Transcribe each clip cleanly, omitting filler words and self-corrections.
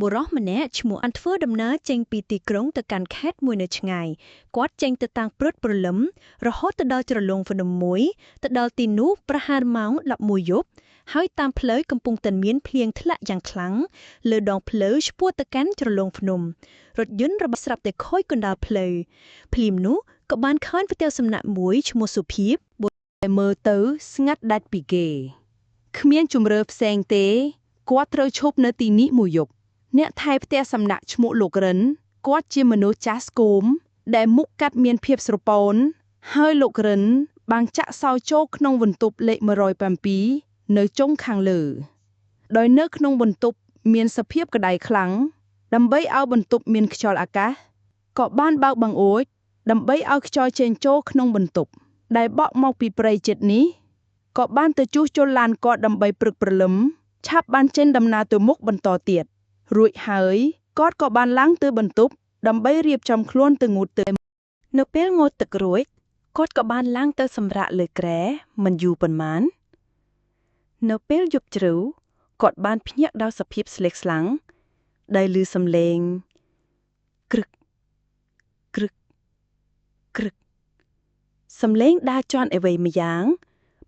បុរសម្នាក់ឈ្មោះអានធ្វើដំណើរចេញពីទីក្រុងទៅកាន់ខេត្តមួយនៅឆ្ងាយគាត់ចេញទៅតាំងព្រឹកព្រលឹមរហូតទៅដល់ជ្រលងហ្វ្នំមួយទៅដល់ទីនោះប្រហែលម៉ោង11យប់ហើយតាមផ្លូវកំពុងតែមានភ្លៀងធ្លាក់យ៉ាងខ្លាំងលើដងផ្លូវឆ្ពោះទៅកាន់ជ្រលងភ្នំរថយន្តរបស់ស្រាប់តែខូចកណ្ដាលផ្លូវភ្លាមនោះក៏បានឃើញផ្ទះសំណាក់មួយឈ្មោះសុភាព តែមើលទៅស្ងាត់ដាច់ពីគេគ្មានជំរឿផ្សេងទេគាត់ត្រូវឈប់នៅទីនេះមួយយប់អ្នកថែផ្ទះសំណាក់ឈ្មោះលោករិនគាត់ជាមនុស្សចាស់ស្គមដែលមុខកាត់មានភាពស្រពោនហើយលោករិនបានចាក់សោចូលក្នុងបន្ទប់លេខ107នៅចុងខាងលើដោយនៅក្នុងបន្ទប់មានសភាពក្តៅខ្លាំងដើម្បីឲ្យបន្ទប់មានខ្យល់អាកាសក៏បានបើកបង្អួចដើម្បីឲ្យខ្យល់ចេញចូលក្នុងបន្ទប់ ដែលបក់មកពីព្រៃចិត្តនេះក៏បានទៅជួសជុលឡានគាត់ដើម្បីព្រឹកព្រលឹមឆាប់បានចេញដំណើរទៅមុខបន្តទៀតរួចហើយគាត់ក៏បានឡើងទៅបន្ទប់ដើម្បីរៀបចំខ្លួនទៅងូតទឹក នៅពេលងូតទឹករួចគាត់ក៏បានឡើងទៅសម្រាកលើគ្រែមិនយូរប៉ុន្មាន នៅពេលយប់ជ្រៅគាត់បានភ្ញាក់ដោយសភាពស្លេកស្លាំងដែលឮសំឡេងក្រឹកក្រឹកក្រឹកសំឡេងដើរជាន់អ្វីម្យ៉ាង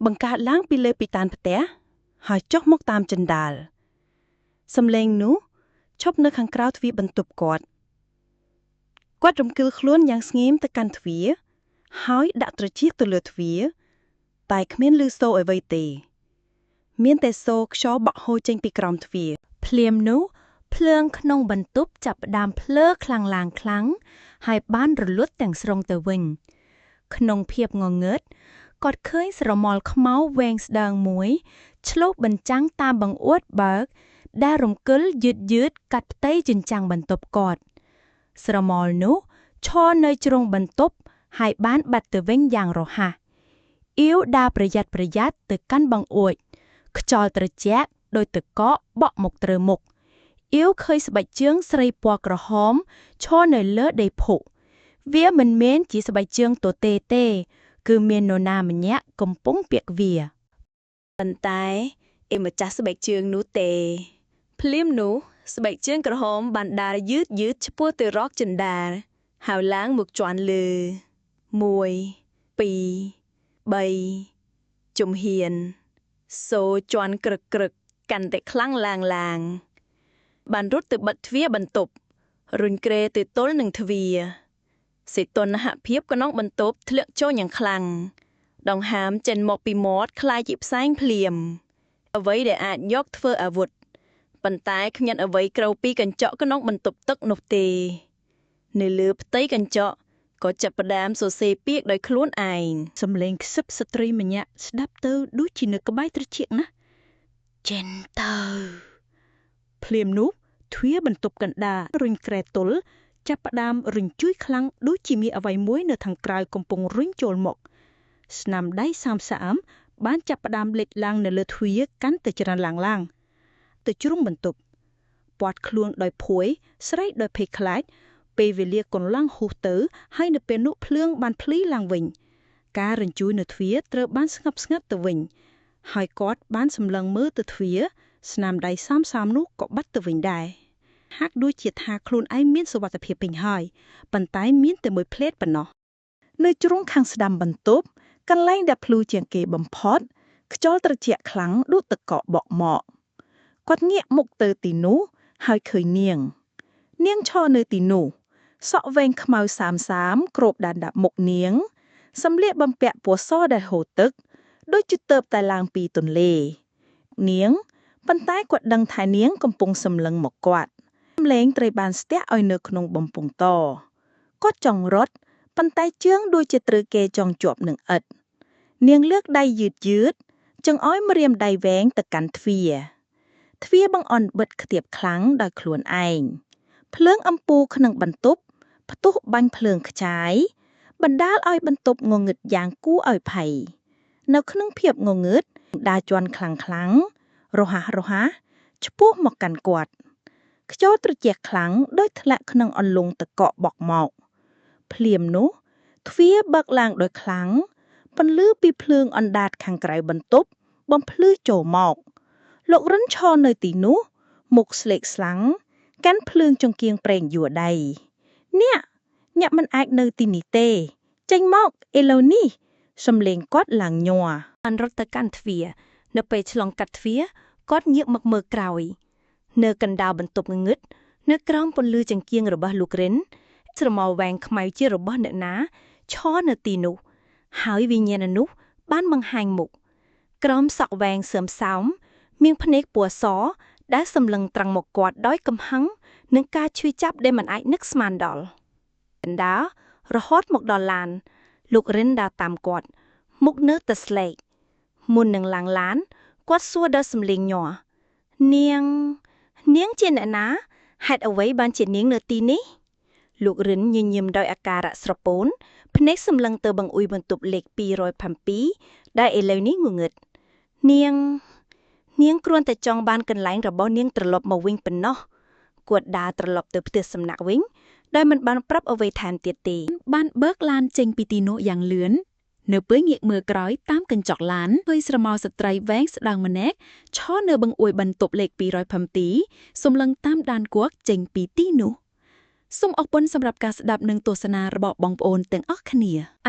បង្កើតឡើងពីលើពីតានផ្ទះហើយចុះមកតាមជណ្ដាលសំឡេងនោះឈប់នៅខាងក្រៅទ្វារបន្ទប់គាត់ គាត់រំកិលខ្លួនយ៉ាងស្ងៀមទៅកាន់ទ្វារហើយដាក់ត្រចៀកទៅលើទ្វារតែគ្មានឮសូរអ្វីទេ មានតែសូរខ្យល់បក់ហូរចេញពីក្រោមទ្វារ ភ្លាមនោះភ្លើងក្នុងបន្ទប់ចាប់ផ្ដើមភ្លើខ្លាំងឡើងខ្លាំងហើយបានរលត់ទាំងស្រុងទៅវិញ ក្នុងភាពងងឹតគាត់ឃើញស្រមោលខ្មៅវែងស្ដើងមួយឆ្លុះបញ្ចាំងតាមបង្អួតបើក ដែលរំកិលយឺតយឺតកាត់ផ្ទៃជញ្ជាំងបន្ទប់គាត់ ស្រមោលនោះឈរនៅជ្រុងបន្ទប់ហើយបានបាត់ទៅវិញយ៉ាងរហ័សអ៊ីវដើរប្រយ័ត្នប្រយ័ត្នទៅកាន់បង្អួច ខ្យល់ត្រជាក់ដោយទឹកកកបក់មកត្រូវមុខអ៊ីវឃើញស្បែកជើងស្រីពណ៌ក្រហមឈរនៅលើដីភក់វាមិនមែនជាស្បែកជើងទទេទេ គឺមាននរណាម្នាក់កំពុងពាក់វា ប៉ុន្តែអេម្ចាស់ស្បែកជើងនោះទេ ភ្លាមនោះស្បែកជើងក្រហមបានដើរយឺតយឺតឆ្ពោះទៅរកជណ្ដាលហើយឡើងមកជាន់លើ1 2 3ជំហាន សូរជាន់ក្រឹកក្រឹកកាន់តែខ្លាំងឡើងឡើងបានរត់ទៅបិទទ្វារបន្ទប់រុញគ្រែទៅទល់នឹងទ្វារសីតុណ្ហភាពក្នុងបន្ទប់ធ្លាក់ចូលយ៉ាងខ្លាំងដង្ហើមចេញមកពីមាត់ក្លាយជាផ្សែងភ្លាម អ្វីដែលអាចយកធ្វើអាវុធប៉ុន្តែគ្មានអ្វីក្រៅពីកញ្ចក់ក្នុងបន្ទប់ទឹកនោះទេ នៅលើផ្ទៃកញ្ចក់ក៏ចាប់ផ្ដើមសរសេរពាក្យដោយខ្លួនឯង សំឡេងខ្សឹបស្ត្រីម្នាក់ស្ដាប់ទៅដូចជានៅក្បែរត្រចៀកណាស់ចេញទៅភ្លាមនោះទ្វារបន្ទប់កណ្ដាលរុញក្រែទល់ចាប់ផ្ដើមរញ្ជួយខ្លាំងដូចជាមានអ្វីមួយនៅខាងក្រៅកំពុងរុញចូលមកស្នាមដៃសាមសាមបានចាប់ផ្ដើមលេចឡើងនៅលើទ្វារកាន់តែច្រើនឡើងឡើងទៅជ្រុងបន្ទប់ពាត់ខ្លួនដោយភួយស្រែកដោយភ័យខ្លាចពេលវេលាកន្លងហួសទៅហើយនៅពេលនោះភ្លើងបានភ្លឺឡើងវិញ ការរញ្ជួយនៅទ្វារត្រូវបានស្ងប់ស្ងាត់ទៅវិញ ហើយគាត់បានសម្លឹងមើលទៅទ្វារស្នាមដៃសាមសាមនោះក៏បាត់ទៅវិញដែរហាក់ដូចជាថាខ្លួនឯងមានសុវត្ថិភាពពេញហើយប៉ុន្តែមានតែមួយផ្លេតប៉ុណ្ណោះ នៅជ្រុងខាងស្ដាំបន្ទប់កន្លែងដែលភ្លឺជាងគេបំផុតខ្យល់ត្រជាក់ខ្លាំងដូចទឹកកកបក់មកគាត់ងាកមុខទៅទីនោះហើយឃើញនាង នាងឈរនៅទីនោះសក់វែងខ្មៅសាមសាមគ្របដានដាក់មុខនាងសម្លៀកបំពាក់ពណ៌សដែលហូរទឹកដូចជាទៅតែឡើងពីទន្លេ នាងប៉ុន្តែគាត់ដឹងថានាងកំពុងសម្លឹងមកគាត់សម្លេងត្រូវបានស្ទាក់ឲ្យនៅក្នុងបំពង់តគាត់ចង់រត់ប៉ុន្តែជើងដូចជាត្រូវគេចង់ជាប់នឹងឥដ្ឋនាងលើកដៃយឺតយឺតចង្អុយម្រាមដៃវែងទៅកាន់ទ្វារទ្វារបង្អន់បិទខ្ទាបខ្លាំងដោយខ្លួនឯងភ្លើងអំពូលក្នុងបន្ទប់ផ្ទុះបាញ់ភ្លើងខ្ចាយបណ្ដាលឲ្យបន្ទប់ងងឹតយ៉ាងគួរឲ្យភ័យនៅក្នុងភាពងងឹតដើរជាន់ខ្លាំងខ្លាំងៗរហ័សរហ័សឆ្ពោះមកកាន់គាត់ខ្យល់ត្រជាក់ខ្លាំងដូចធ្លាក់ក្នុងអន្លង់ទឹកកកបក់មក ភ្លាមនោះទ្វារបើកឡើងដោយខ្លាំងពន្លឺពីភ្លើងអណ្ដាតខាងក្រៅបន្ទប់បំភ្លឺចូលមក លោករិនឈរនៅទីនោះមុខស្លេកស្លាំង កាន់ភ្លើងចង្គៀងប្រេងយួរដៃអ្នកអ្នកមិនអាចនៅទីនេះទេ ចេញមកឥឡូវនេះសំលេងគាត់ឡើងញ័រ បានរត់ទៅកាន់ទ្វារនៅពេលឆ្លងកាត់ទ្វារគាត់ងាកមកមើលក្រោយ នៅកណ្ដាលបន្ទប់ងងឹតនៅក្រោមពន្លឺចង្គៀងរបស់លោករិនស្រមោលវែងខ្មៅជារបស់អ្នកណាឈរនៅទីនោះ ហើយវិញ្ញាណនោះបានបង្ហាញមុខក្រោមសក់វែងសើមសោមមានភ្នែកពណ៌សដែលសម្លឹងត្រង់មកគាត់ដោយកំហឹងនិងការឈឺចាប់ដែលមិនអាចនឹកស្មានដល់រិនដារហូតមកដល់ឡាន លោករិនដើរតាមគាត់ មុខនៅតែស្លេកមុននឹងឡើងឡានគាត់សួរដល់សំលេងញ័រនាង នាងជាអ្នកណាហេតុអ្វីបានជានាងនៅទីនេះលោករិនញញឹមដោយអាការៈស្រពោនភ្នែកសម្លឹងទៅបង្អួយបន្ទប់លេខ207ដែលឥឡូវនេះងងឹតនាង នាងគ្រាន់តែចង់បានកន្លែងរបស់នាងត្រឡប់មកវិញប៉ុណ្ណោះគាត់ដើរត្រឡប់ទៅផ្ទះសំណាក់វិញដោយមិនបានប្រាប់អ្វីថែមទៀតទេ បានបើកឡានចេញពីទីនោះយ៉ាងលឿននៅពេលងាកមើលក្រោយតាមកញ្ចក់ឡានឃើញស្រមោលស្ត្រីវែងស្ដើងម្នាក់ឈរនៅបង្អួចបន្ទប់លេខ207សម្លឹងតាមដានគាត់ចេញពីទីនោះសូមអរគុណសម្រាប់ការស្ដាប់និងទស្សនារបស់បងប្អូនទាំងអស់គ្នា។